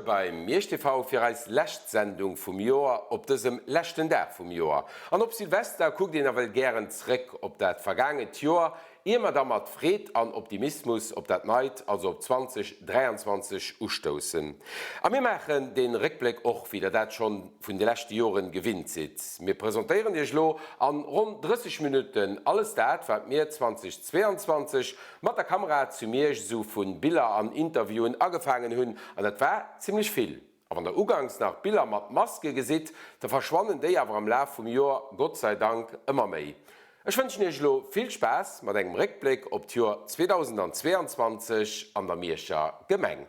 bei Miersch TV fir eis lescht Sendung vum Joer op dësem leschten Dag vum Joer. An op Silvester kuckt een nawell gären zréck op dat vergaangent Joer, ier mer da mat Freed an Optimismus op dat neit, also op 2023 ustoussen. A mir maachen dee Réckbléck och, wéi der dat schonn vun de leschte Joren gewinnt sidd. Mir presentéieren iech elo an ronn 30 Minutten alles dat, wat mir 2022 mat der Kamera zu Miersch esou vun Biller an Interviewen agefaangen hunn. An dat war zimlech vill. A wann der uganks nach Biller mat Maske gesitt, da verschwannen déi awer am Laf vum Joer Gott sei Dank ëmmer méi. Ech wënschen iech elo vill Spaass mat engem Réckbléck op d'Joer 2022 an der Mierscher Gemeng.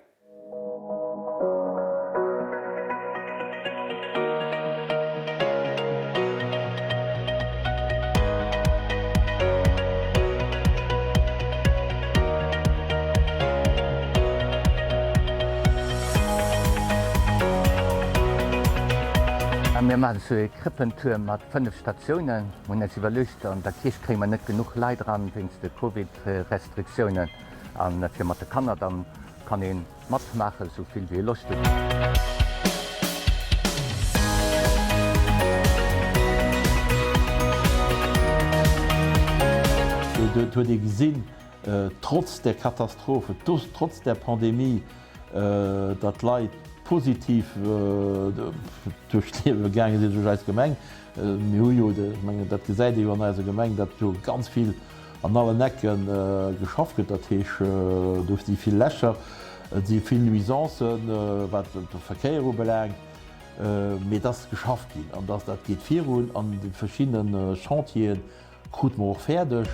Mir maachen esou ee Krëppentour mat 5 Statiounen. Mir hunn eis iwwerluecht, an der Kierch kréie mer net genuch Leit eran wéinst de Covid-Restriktiounen. An fir mat de Kanner, dann kann ee matmaachen, esou vill wéi ee Loscht huet. Et huet ee gesinn, trotz der Katastrophe, trotz der Pandemie, datt d'Leit positiv duerch d'Liewe gaange sinn, duerch eis Gemeng. Mir hu jo, ech mengen, dat gesäit ee jo an eiser Gemeng, datt jo ganz vill an allen Ecke geschafft gëtt. Dat heesch, do si vill Lächer, et si vill Nuisancen, wat de Verkéier ubelaangt. Mee et ass geschafft ginn an dat geet virun an de verschiddene Chantieren. Krute mer och fäerdeg.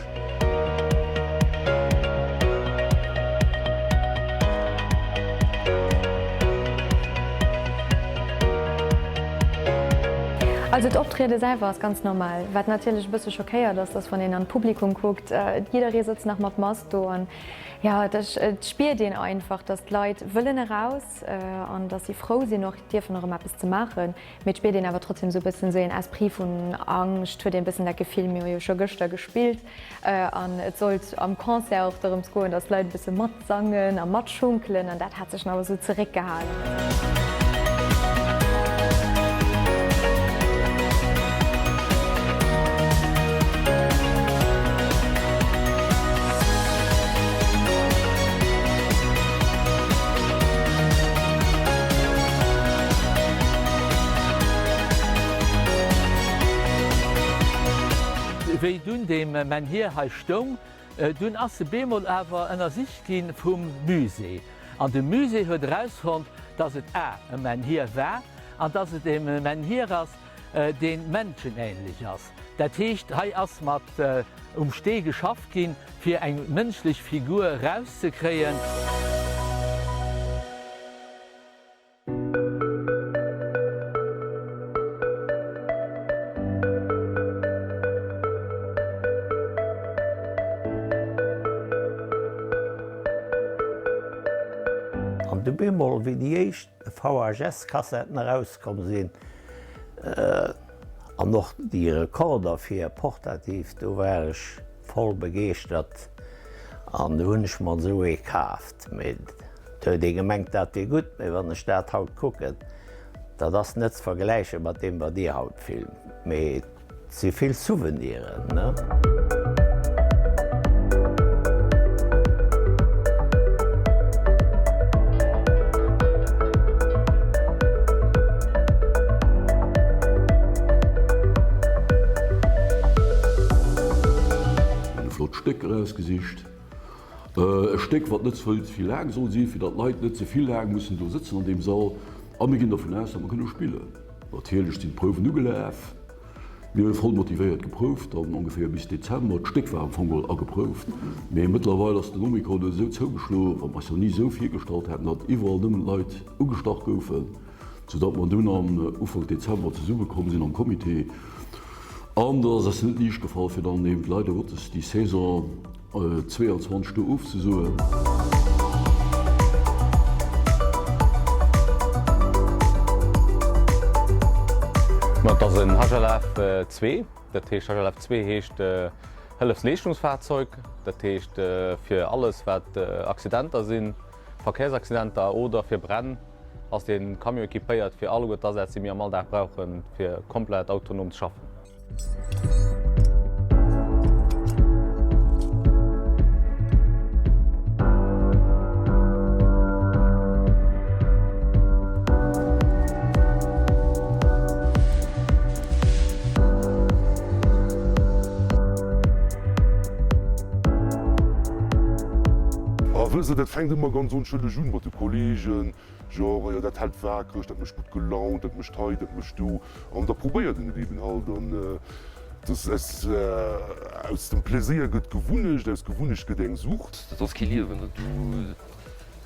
Also d'Optriede selwer ass ganz normal. Wat natierlech e bësse schockéiert ass, dass wann een an d'Publikum kuckt, jidderee sëtzt nach mat Mask do an jo, et spiert een einfach, dass d'Leit wëllen eraus an dass si frou sinn och dierfen erëm eppes ze maachen. Mee et spiert een awer trotzdem esou e bëssen esou een Esprit vun Angscht, huet een e bëssen dat Gefill, mir hu jo scho gëschter gespillt an et sollt am Concert och dorëms goen, datt d'Leit e bësse matsangen a matschunkelen an dat hat sech nach esou zeréckgehalen. Wéi dunn dee Menhir hei stoung, dunn ass e bemol awer ënnersicht gi vum Musée. An de Musée huet erausfonnt, dass et a e Menhir war an dass et e Menhir ass, dee menschenähnlech ass. Dat heescht, hei ass mat um Stee geschafft ginn, fir eng mënschlech Figur erauszekréien. An du bemol, wéi déi éischt VHS-Kassetten erauskomm sinn, an och déi Rekorder fir portativ, do war ech voll begeeschtert an du hunn ech mer esou ee kaaft. Mee et huet ee gemengt, dat wier gutt, mee wann ech dat haut kucken, dat ass net ze vergläiche mat deem, wat Dir haut filmt. Mee Et si vill Souveniren, ne? Mir hunn e flott Stéck erausgesicht. E Stéck, wat net ze vill laang soll sinn, fir datt d'Leit net ze vill laang mussen do sëtzen an deem Sall. A mir ginn dervun aus, datt mer kënne spillen. Natierlech sinn d'Prouwen ugelaf. Mir hu voll motivéiert geprouft, dann ongeféier bis Dezember. D'Stéck war am Fong geholl ageprouft, mee mëttlerweil ass den Omikron esou zougeschloen, wat mer eis jo ni esou virgestallt haten, datt iwwerall nëmmen d'Leit ugestach goufen, soudatt mer dunn am Ufank Dezember zesummekomm sinn am Comité. An da ass eis net liicht gefall, fir dann eben leider Gottes déi Saison 22 do ofzesoen. Ma et ass en HLF 2, dat heescht HLF 2 heescht Hëllefsleeschtungsfahrzeug, dat heescht fir alles wat Accidenter sinn, Verkéiersaccidenter oder fir Bränn. ass dee Camion equipéiert fir alleguer d'Asätz, déi mir am Alldag brauchen, fir komplett autonom ze schaffen. A wësst Der, dat fänkt ëmmer ganz onschëlleg un mat de Kollegen, genre, jo dat hält waakreg, dat mécht gutt gelaunt, dat mécht hei, dat mécht do. An da probéiert een et eben halt. An dass aus, aus dem Pläséier gëtt Gewunnecht, aus Gewunnecht gëtt eng Sucht. Dat ass kee Liewen, dat du,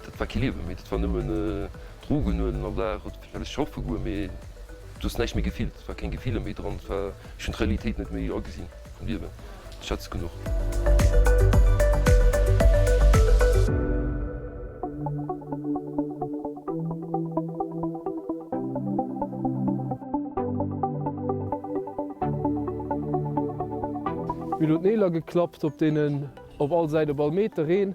dat war kee Liewe méi, dat war nëmmen Drogen huelen all Dag oder vläicht schaffe goen, mee du hues näischt méi gefillt, et war keng Gefiller méi dran, et war, ech hunn d'Realitéit net méi agesinn vum Liewen, ech hat se genuch. Mir hunn elo d'Neeler geklappt, op deenen op all Säit op all Meter een,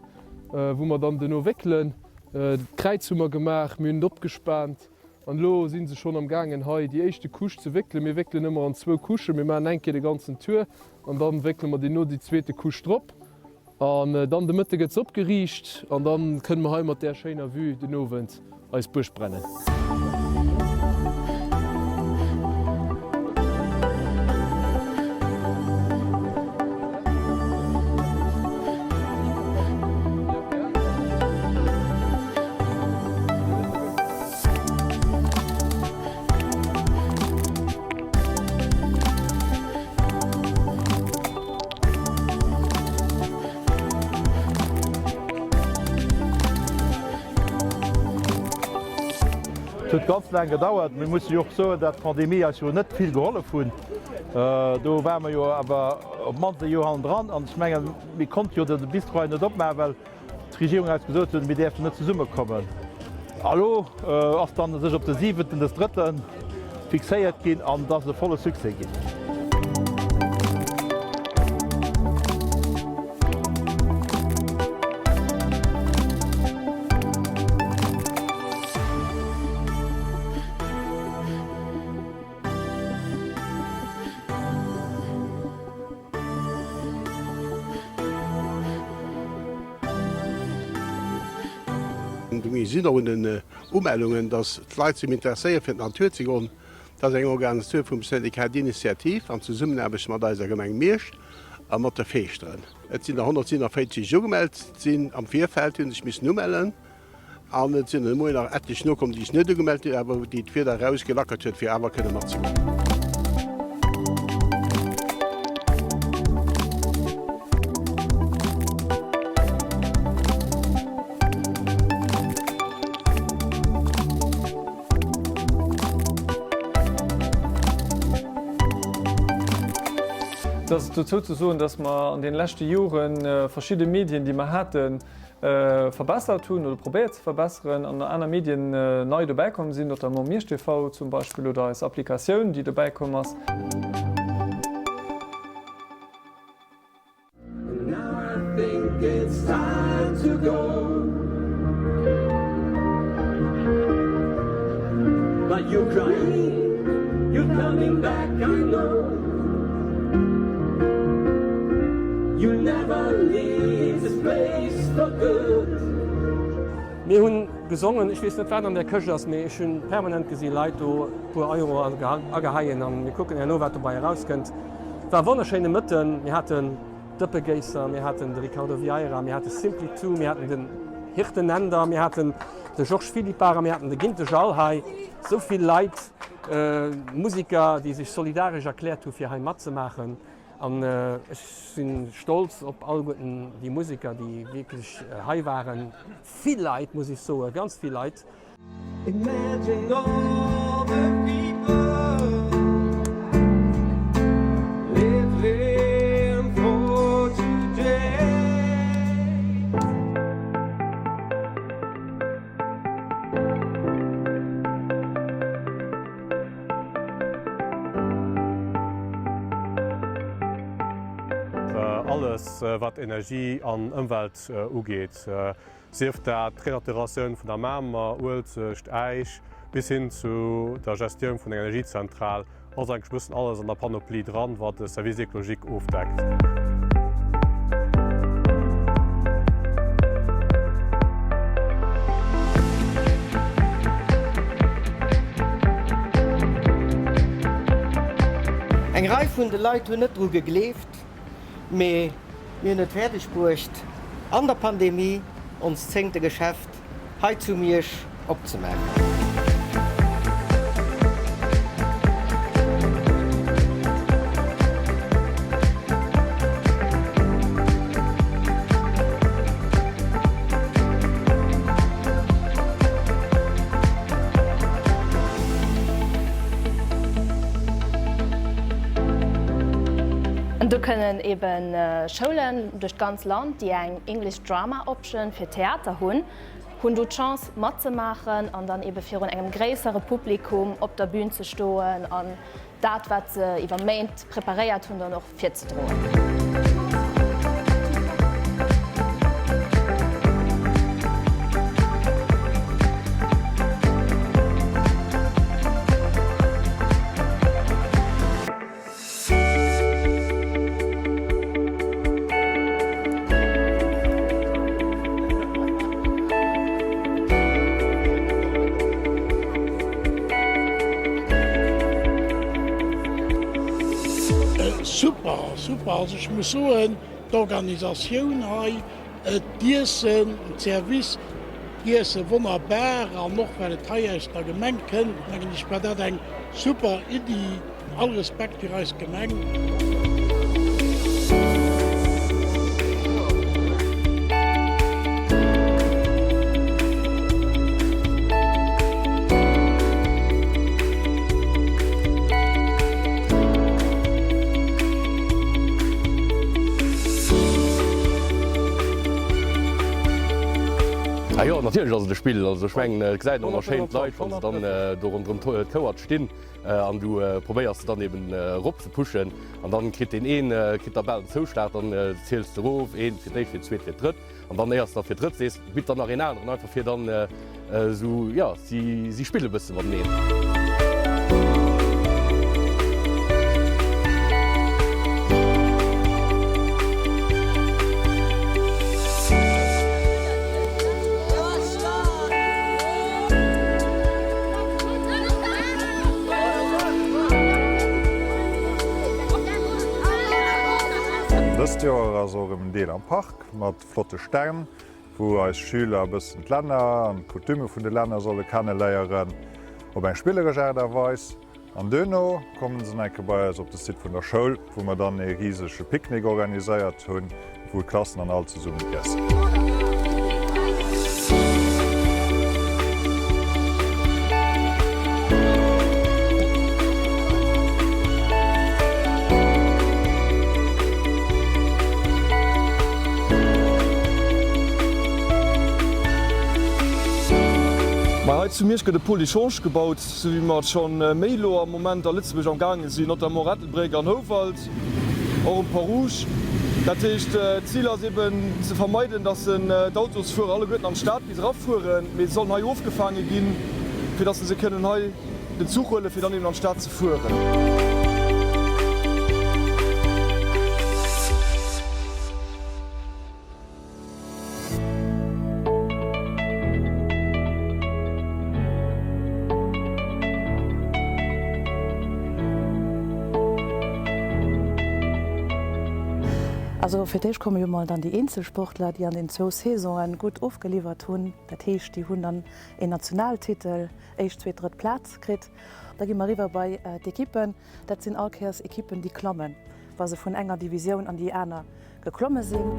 wou mer dann duerno wéckelen. D'Kräiz hu mer gemaach, mir hunn et opgespaant an elo si se schonn am gaangen hei déi éischte Couche ze wéckelen. Mir wéckelen ëmmer an zwou Couchen, mir maachen eng Kéier de ganzen Tour an dann wéckele mer duerno déi zweete Couche drop. An dann de Mëtte gëtt se opgeriicht an dann kënne mer hei mat där schéiner Vue den Owend eis Buerg brennen. Et huet ganz laang gedauert. Mir musse jo och soen, dat d'Pandemie eis jo net vill gehollef hunn. Do ware mer jo awer op d'mannst e Joer hannendran. An ech mengen, mir konnte jo de Bistro hei net opmaachen, well d'Regierung eis gesot huet, mir däerften net zesummekommen. A lo ass dann sech op de siwenten des Drëtte fixéiert ginn an et ass e volle Succès ginn. Mir gesinn och un den Umellungen, dass d'Leit sech interesséieren, fir an d'Natur ze goen. Dat ass eng Organisatioun vum Syndicat d'initiative an Zesummenaarbecht mat eiser Gemeng Miersch a mat de Feeschteren. Et sinn der 147, déi sech ugemellt sinn am Virfeld, déi hu sech missen umellen. An et sinn de Moien nach etlech nokomm, déi sech net ugemellt hunn, awer déi d'Wieder erausgelackert huet, fir awer kënne matzegoen. Et ass dozou ze soen, dass mer an deene leschte Jore verschidde Medien, déi mer haten, verbessert hunn oder probéiert ze verbesseren an aner Medien nei dobäi komm sinn, notamment Miersch TV zum Beispill oder eis Applikatioun, déi dobäi komm ass. Mir hunn gesongen, ech weess net wat an där Këscht ass, mee ech hunn permanent gesi Leit do e puer Euro ageheien an mir kucken herno wat dobei erauskënnt. Et war e wonnerschéine Mëtten, mir haten Dëppegéisser, mir haten de Ricardo Vieira, mir hate Simply Two, mir haten den Hirten Änder, mir haten de Georges Philippart a mir haten de Ginte Jal hei. Esou vill Leit, Musiker, déi sech solidaresch erkläert hu fir hei matzemaachen. An ech si stolz op alleguerten déi Museker, déi wierklech hei waren. Vill Leit, muss ech soen, ganz vill Leit. Imagine all the people living for today. Alles wat Energie an Ëmwelt ugeet, sief dat d'Renaturatioun vun der Mamer, Uelzecht, Äisch, bis hin zu der Gestioun vun enger Energiezentral, ass eigentlech e bëssen alles an der Panoplie dran, wat de Service écologique ofdeckt. Eng Rei vun de Leit hunn net dru gegleeft, mee mir hunn et fäerdeg bruecht, an der Pandemie onst zéngte Geschäft hei zu Miersch opzemaachen. An do kënnen eben Schoulen duerch d'ganz Land, déi eng English Drama Option fir Theater hunn, hunn do d'Chance matzemaachen an dann ebe virun engem gréissere Publikum op der Bühn ze stoen an dat, wat se iwwer Méint preparéiert hunn, dann och virzedroen. Super, super. Also ech muss soen, d'Organisatioun hei, d'Iessen, den Service, d'Iesse wonnerbar an och well et hei aus der Gemeng kënnt, mengen ech war dat eng super Iddi. All Respekt fir eis Gemeng. Ah jo, natierlech ass et e Spill. Also ech mengen, et gesäit een och ëmmer schéin d'Leit, wa se dann do ronderëm d'Kouert stinn. An du probéiers se dann eben erop ze pushen an dann kritt deen een kritt da bal den Zouschlag, dann ziels de erof, een fir d'éischt, fir d'zweet, fir d'drëtt an dann éiers de da fir d'drëtt sees, bitt dann nach een aneren einfach fir dann esou, jo, si si spille bësse mateneen. Dëst Joer ass och erëm en Deel am Park mat flotte Stänn, wou eis Schüler e bëssen d'Länner an d'Coutume vun de Länner solle kenneléieren op eng spilleresch Aart a Weis. An duerno kommen se nach eng Kéier bei eis op de Site vun der Schoul, wou mer dann ee risege Picknick organiséiert hunn, wou d'Klassen dann all zesummen iessen. Mä hei zu Miersch gëtt e Pôle d'échange gebaut. Sou wéi mer et scho méi elo am Moment a Lëtzebuerg am gaange sinn, notamment Ettelbréck an Houwald, och um Pont Rouge. Dat heescht, d'Zil ass eben ze vermeiden, datt d'Autosfuerer alleguerten an d'Stad bis erafueren, mee se sollen hei ofgefaange ginn, fir datt se kënnen hei den Zuch huelen, fir dann eben an d'Stad ze fueren. Also fir d'éischt komme jo mol dann déi Eenzelsportler, déi an den zwou Saisonen gutt ofgeliwwert hunn. Dat heescht, déi hunn dann een Nationaltitel, éischt, zweet, drëtt Plaz kritt. Da gi mer eriwwer bei d'Ekippen. Dat sinn all Kéiers Ekippen, déi klammen, wa se vun enger Divisioun an déi aner geklomme sinn.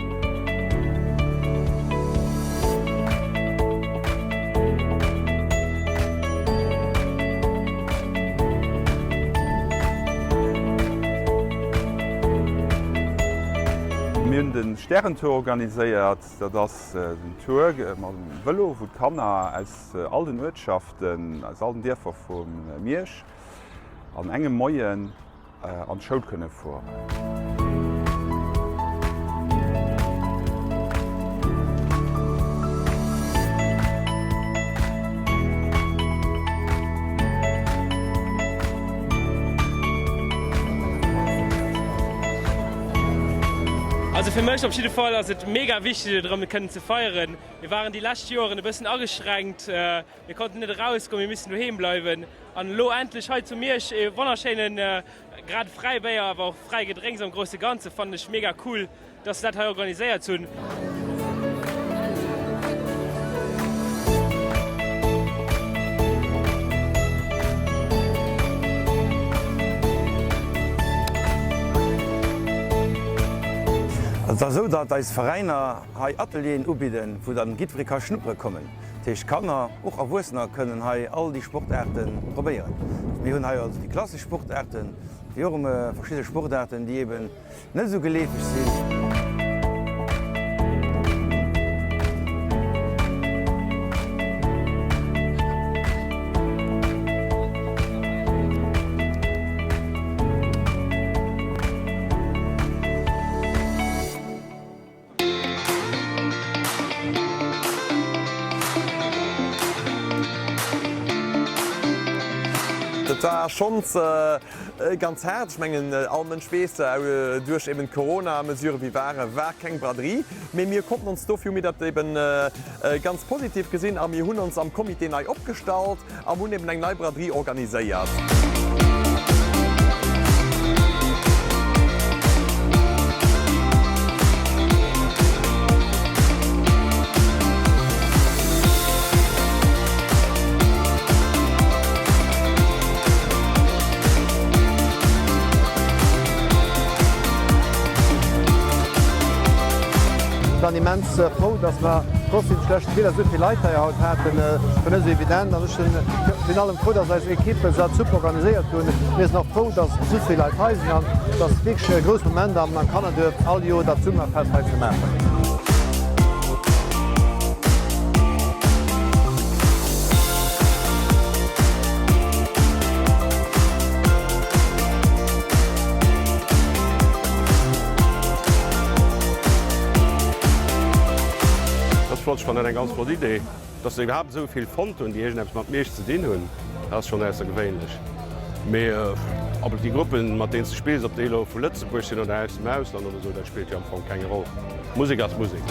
Mir hunn de Stärentour organiséiert. Dat ass den Tour mam Vëlo, wou d'Kanner aus all den Uertschaften, aus all den Dierfer vu Miersch an engem Moien an d'Schoul kënne fueren. fir mech op jidde Fall ass et mega wichteg et erëm kënnen ze feieren. Mir waren déi lescht Joeren e bëssen ageschränkt, mir konnten net erausgoen, mir missten doheem bleiwen an elo endlech hei zu Miersch ee wonnerschéinen, grad fräi Béier awer och fräi Gedrénks am grousse Ganze fannen ech mega cool. Dass se dat hei organiséiert hunn. Et ass esou, datt eis Veräiner hei Atelieren ubidden, wou dann jiddweree ka schnuppere kommen. Dat heescht Kanner, och Erwuessener kënnen hei all déi Sportaarte probéieren. Mir hunn hei also déi klassesch Sportaarten, wéi och verschidde Sportaarten, déi eben Net esou geleefeg sinn. Dat war schonns Ganz haart. Ech mengen, all Mënsch weess, duerch eben d'Corona-Mesuren, wéi waren, war keng Braderie. Mee mir konnten ons dofir, hu mir dat eben ganz positiv gesinn a mir hunn ons am Comité nei opgestallt an hunn eben eng nei Braderie organiséiert. Ech war immens frou, dass mer trotz deem schlechte Wieder esou vill Leit hei haut haten. Et war net esou evident an ech sinn virun allem frou, dass eis Equippe dat super organiséiert hunn. Mir sinn och frou, dass esou vill Leit hei sinn an et ass wierklech e grousse Moment am Kannerduerf all Joer dat Summerfest hei ze maachen. Dat ass flott, ech fannen dat eng ganz flott Idee. Dass se iwwerhaapt esou vill fonnt hunn, déi iergendeppes mat Miersch ze dinn hunn, dat ass schonn aussergewéinlech. Mee ob et déi Gruppen, mat deenen s de spills, ob déi elo vu Lëtzebuerg sinn oder aus dem Ausland oder esou, dat spillt jo am Fong keng Roll. Musek ass Musek.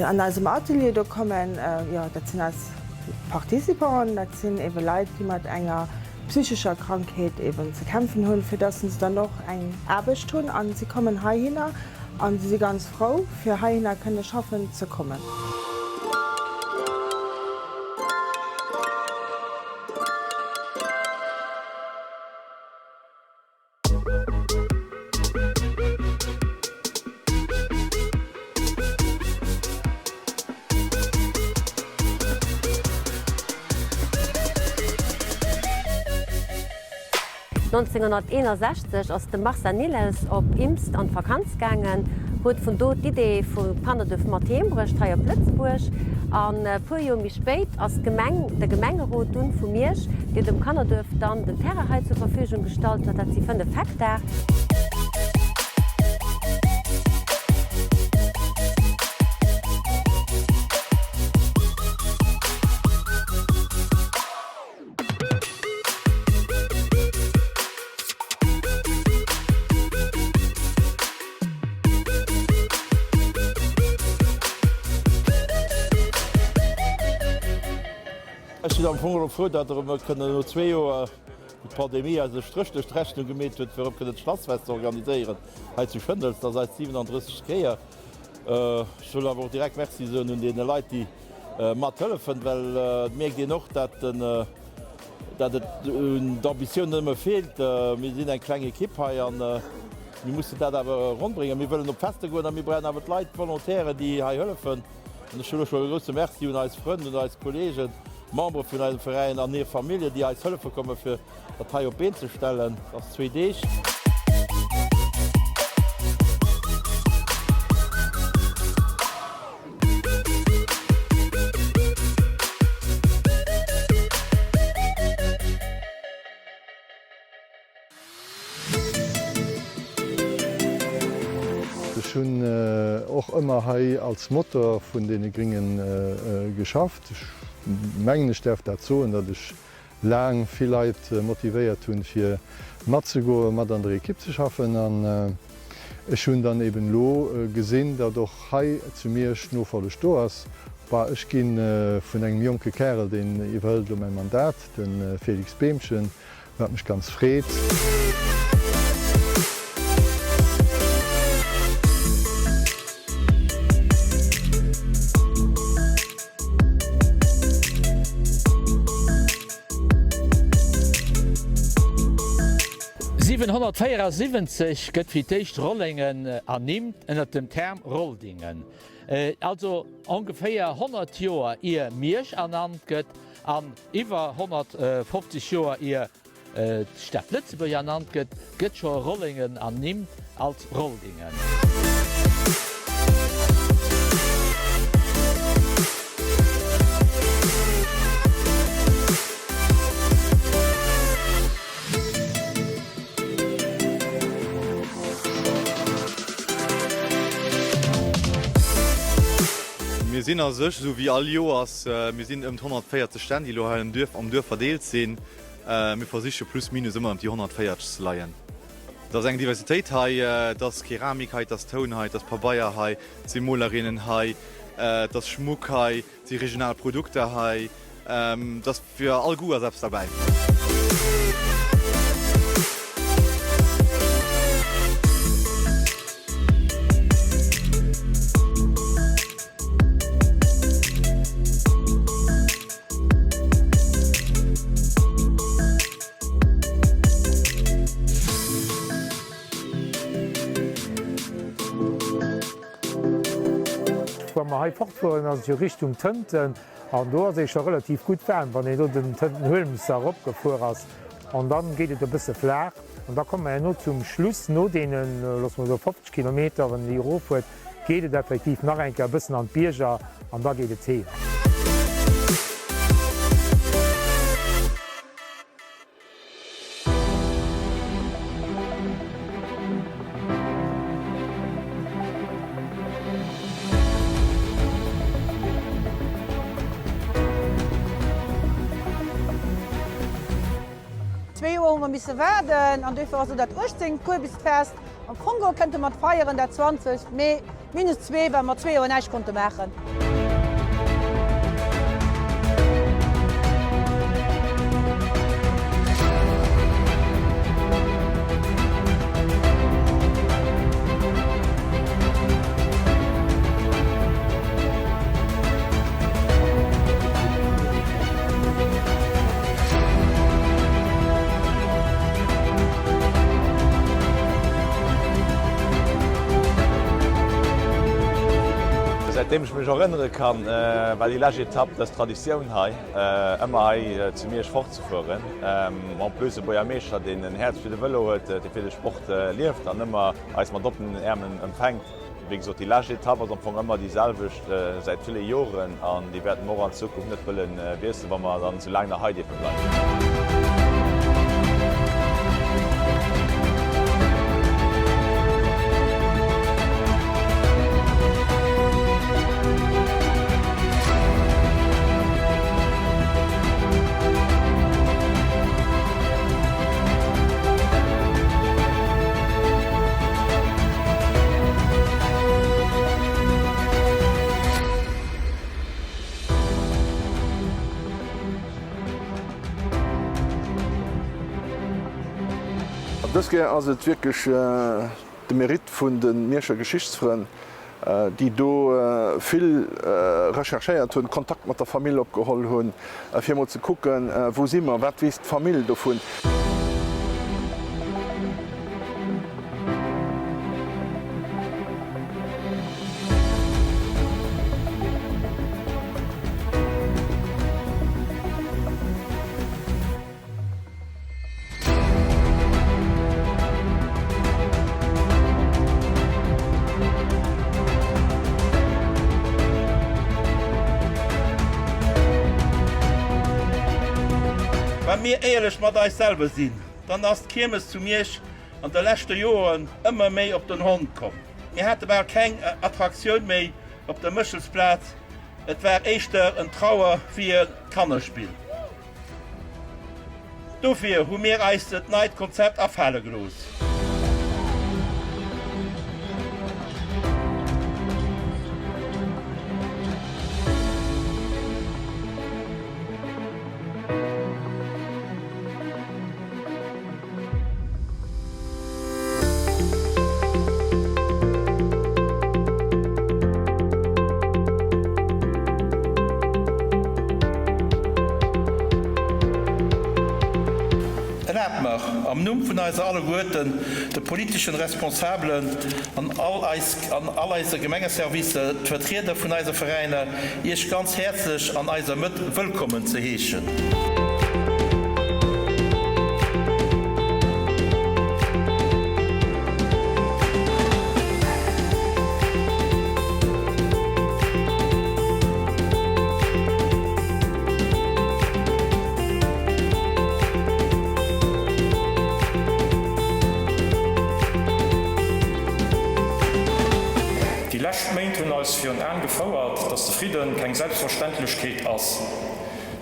An eisem Atelier do kommen, jo dat sinn eis Participanten, dat sinn ebe Leit déi mat enger psychescher Krankheet eben ze kämpfen hunn, fir dass se dann och eng Aarbecht hunn an si kommen heihinner an si si ganz frou fir heihinner kënne schaffen ze kommen. N.1961 ass de Marcel Nilles op Imst an d'Vakanz gaangen, huet vun do d'Idee vum Kannerduerf mat heem bruecht hei op Lëtzebuerg. An e puer Joer méi spéit ass d'Gemeng, de Gemengerot dunn vu Miersch, deen dem Kannerduerf dann den Terrain hei zur Verfügung gestallt huet, dat si 5 Hektar. Ech sinn am Fong elo frou, datt erëm kënnen no zwee Joer, wou d'Pandemie eis e Stréch duerch d'Rechnung gemeet huet, fir erëm kënnen d'Schlassfest ze organiséieren hei zu Schëndels. Dat ass eis 37. Kéier. Ech wëll awer och direkt Merci soen un deene Leit, déi mat hëllefen, well et mierkt een och, datt datt et un d'Ambitioun net nëmme feelt. Mir sinn eng kleng Ekipp hei a mir mussen dat awer ronn bréngen. Mir wëllen op d'Fester goen a mir brauchen awer d'Leit, d'Volontairen, déi hei hëllefen. An ech soen och scho e grousse Merci un eis Frënn, un eis Kolleegen, Membere vun eisem Veräin an hir Familljen, déi eis hëllefe komme fir dat hei op d'Been ze stellen. Et ass zwee Deeg. Ech hunn och ëmmer hei als Motor vun deene Gringen geschafft. Ech mengen, ech däerf dat soen, datt ech laang vill Leit motivéiert hunn, fir matzegoen, mat an der Ekipp ze schaffen. An ech hunn dann eben elo gesinn, datt och hei zu Miersch d'Nofolleg do ass. Bah, ech gi vun engem jonke Kärel, deen iwwerhëlt elo mäi Mandat, de Félix Behmchen, wat mech ganz freet. 774 gëtt fir d'éischt Rollengen ernimmt ënner dem Term Roldingen, also ongeféier 100 Joer ier Miersch ernannt gëtt an iwwer 150 Joer ier d'Stad Lëtzebuerg ernannt gëtt, gëtt scho Rollengen ernimmt als Roldingen. Mir sinn a sech esou wéi all Joers, mir sinn ëm d'140 Stänn, déi elo hei am Duerf am Duerf verdeelt sinn. Mir versiche plus minus ëmmer ëm déi 140 ze leien. Et ass eng Diversitéit hei, et ass Keramik hei, et ass Toun hei, et ass Pabeier hei, et si Molerinnen hei, et ass Schmuck hei, et si regional Produkter hei. Et ass fir all Goût ass eppes derbäi. Wa mer hei fortfueren, ass et jo Richtung Tënten an do ass ee scho relativ gutt waarm, wann een do den Tëntenhuelmser eropgefuer ass. An dann geet et e bësse flaach an da komme mer herno zum Schluss, no deenen, loosse mer soe 50 Kilometer, wann een déi eroffuert, geet et effektiv nach eng Kéier e bëssen an d'Bierger an da geet et heem. Zwee Joer hu mer misse waarden an duerfir ass elo dat 18. Kuerbisfest. Am Fong geholl kënnte mer et feieren, dat 20. Mee minus zwee, well mer zwee Joer näischt konnte maachen. Säitdeem ech mech erënnere kann, war déi lescht Etapp dës Traditioun hei, ëmmer hei zu Miersch fortzefueren. En plus e Buergermeeschter, deen en Häerz fir de Vëlo huet, dee fir de Sport lieft an ëmmer eis mat oppenen Äermen empfänkt. Wéi gesot, déi lescht Etapp ass am Fong ëmmer déi selwecht säit ville Joren an déi wäerte mer och an Zukunft net wëlle wiesselen, wa mer dann esou laang nach hei dierfe bleiwen. Dës Kéier ass et wierklech de Mérite vun de Mierscher Geschichtsfrënn, déi do vill recherchéiert hunn, Kontakt mat der Famill opgeholl hunn, fir emol ze kucken, wou si mer, wat weess d'Famill dovun. Wa mir éierlech mat eis selwer sinn, dann ass d'Kiermes zu Miersch an de leschte Joren ëmmer méi op den Hond komm. Mir hate bal keng Attraktioun méi op der Méchelsplaz, et war éischter en Trauer wéi e Kannerspill. Dofir hu mir eis et neit Konzept afale gelooss. Erlaabt mer, am Numm vun eiser alleguerten, de politeschen Responsabelen an all eis an all eise Gemengeservicer, d'Vertrieder vun eise Veräiner, Iech ganz häerzlech an eiser Mëtt wëllkommen ze heeschen. Déi lescht Méint hunn eis virun Aen gefouert, datt de Fridden keng Selbstverständlechkeet ass.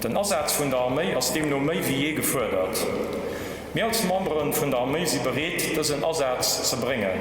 Den Asaz vun der Arméi ass deemno méi wéi jee gefuerdert. Mir als Memberen vun der Arméi si bereet, dësen Asaz ze bréngen.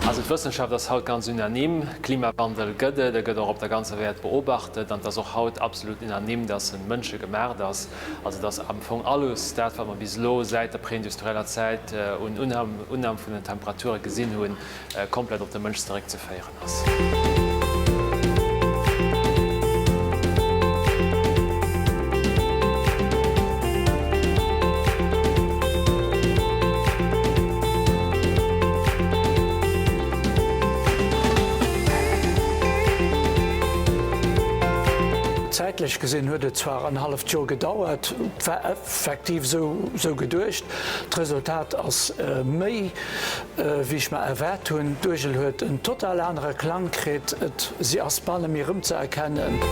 Also d'Wëssenschaft ass haut ganz unanime, Klimawandel gëtt et, e gëtt och op der ganzer Wäert beobachtet an et ass och haut absolut unanime, datt e mënschegemaacht ass. Also datt am Fong alles dat, wat mer bis elo säit der preindustrieller Zäit un Unnahm vun den Temperature gesinn hunn, komplett op de Mënsch zeréckzeféieren ass. Zäitlech gesinn huet et zwar en halleft Joer gedauert, et war effektiv esou geduecht. D'Resultat ass méi wéi ech mer erwaart hunn. D'Uergel huet en total anere Klang kritt, et si ass bal net méi erëmzeerkennen.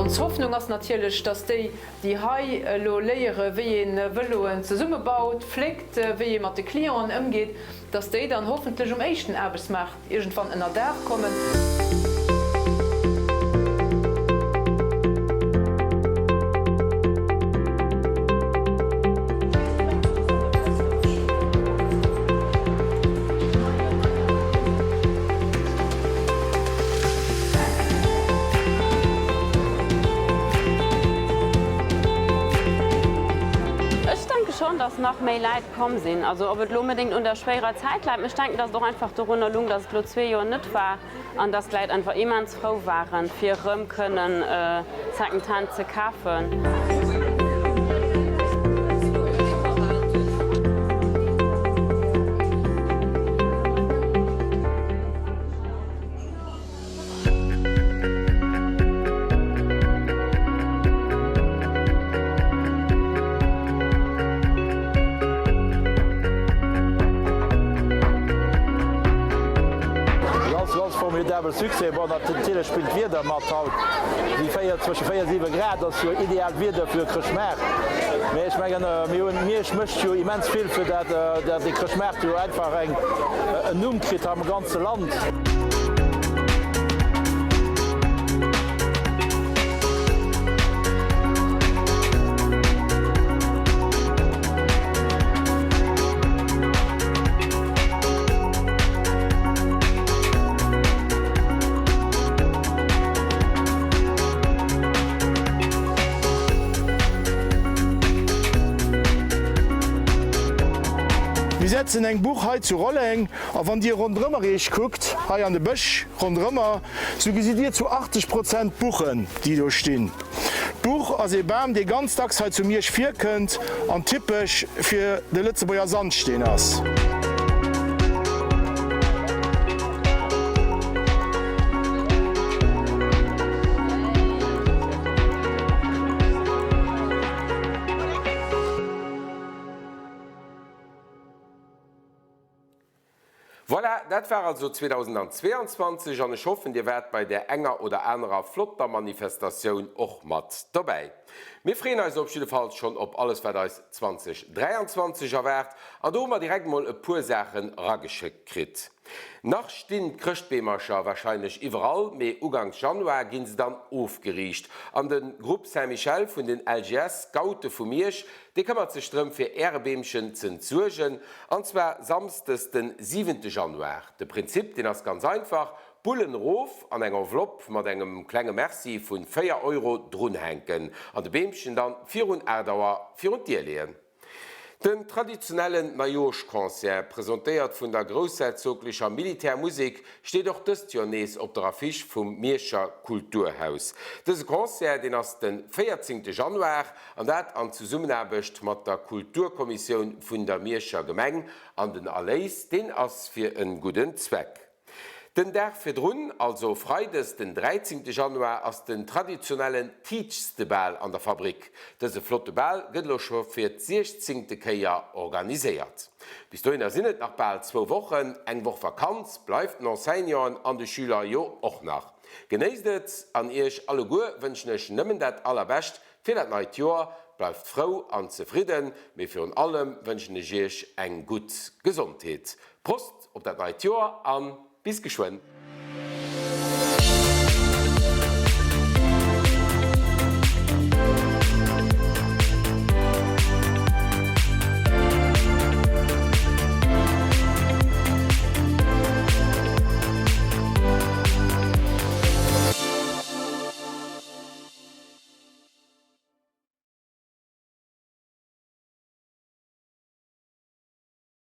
Ons Hoffnung ass natierlech, dass déi, déi hei elo léiere wéi ee Vëloen zesummebaut, fléckt, wéi ee mat de Clienten ëmgeet, dass déi dann hoffentlech um éischten Aarbechtsmaart iergendwann ënner Daach kommen. Ech denke schonn, datt nach méi Läit komm sinn. Also ob et elo onbedéngt un der schwéierer Zäit läit, mee ech denken, datt et och einfach dorunner lung, datt et elo zwee Joer net war an datt d'Läit einfach immens frou waren, fir erëm kënnen Second Hand ze kafen. Ganz ganz formidabel Succès. Bon, natierlech spillt d'Wieder mat haut. Déi 4, zwësche 4 a 7 Grad ass jo ideaalt Wieder fir e Chrëschtmaart. Mee ech mengen, mir hunn, Miersch mécht jo immens vill fir dat, dat de Chrëschtmaart jo einfach eng, en Numm kritt am ganze Land. Mir setzen eng Buch hei zu Rolleng. A wann Dir ronderëmmer Iech kuckt, hei an de Bësch ronderëmmer, sou gesitt Dir zu 80 Prozent Buchen, déi do stinn. D'Buch ass ee Bam, dee ganz dacks hei zu Miersch virkënnt an typesch fir de Lëtzebuerger Sandsteen ass. Voilà, dat war also 2022 an ech hoffen dir waart bei där enger oder anerer flotter Manifestatioun och mat dobäi. Mir freeën eis op jiddefalls schonn op alles wat eis 2023 erwaart an do hu mer direkt mol e puer Saachen rageschéckt kritt. Nach stinn d'Chrëschtbeemercher warscheinlech iwwerall, mee ugangs Januar ginn se dann ofgeriicht an de Grupp Saint-Michel vun den LGS Scoute vu Miersch Dee këmmert sech drëm fir äre Beemchen z'entsuergen, an zwar Samsdes den siwente Januar. De Prinzip deen ass ganz einfach, Bullen erof an eng Enveloppe mat engem klenge Merci vun 4 Euro drunhänken an de Beemchen dann virun 8 Auer virun d'Dier leeën. Den traditionellen Neijoerschconcert, presentéiert vun der Groussherzoglecher Militärmusek, steet och dëst Joer nees op der Affiche vum Mierscher Kulturhaus. Dëse Concert, deen ass de 14 Januar, an dat an Zesummenaarbecht mat der Kulturkommissioun vun der Mierscher Gemeng, an den Erléis, deen ass fir en gudden Zweck. Den Dag virdrun, also Freides den 13 Januar, ass den traditionellen Tiitschstebal an der Fabrik. Dëse flotte Bal gëtt elo scho fir d'siechzéngte Kéier organiséiert. Bis dohinner sinn et nach bal zwou Wochen. Eng Woch Vakanz bleift den Enseignanten an de Schüler jo och nach. Genéisst et an iech alleguer wënschen ech nëmmen dat allerbescht fir dat neit Joer. Bleift frou an zefridden, mee virun allem wënschen ech iech eng gutt Gesondheet. Prost op dat neit Joer an bis geschwënn!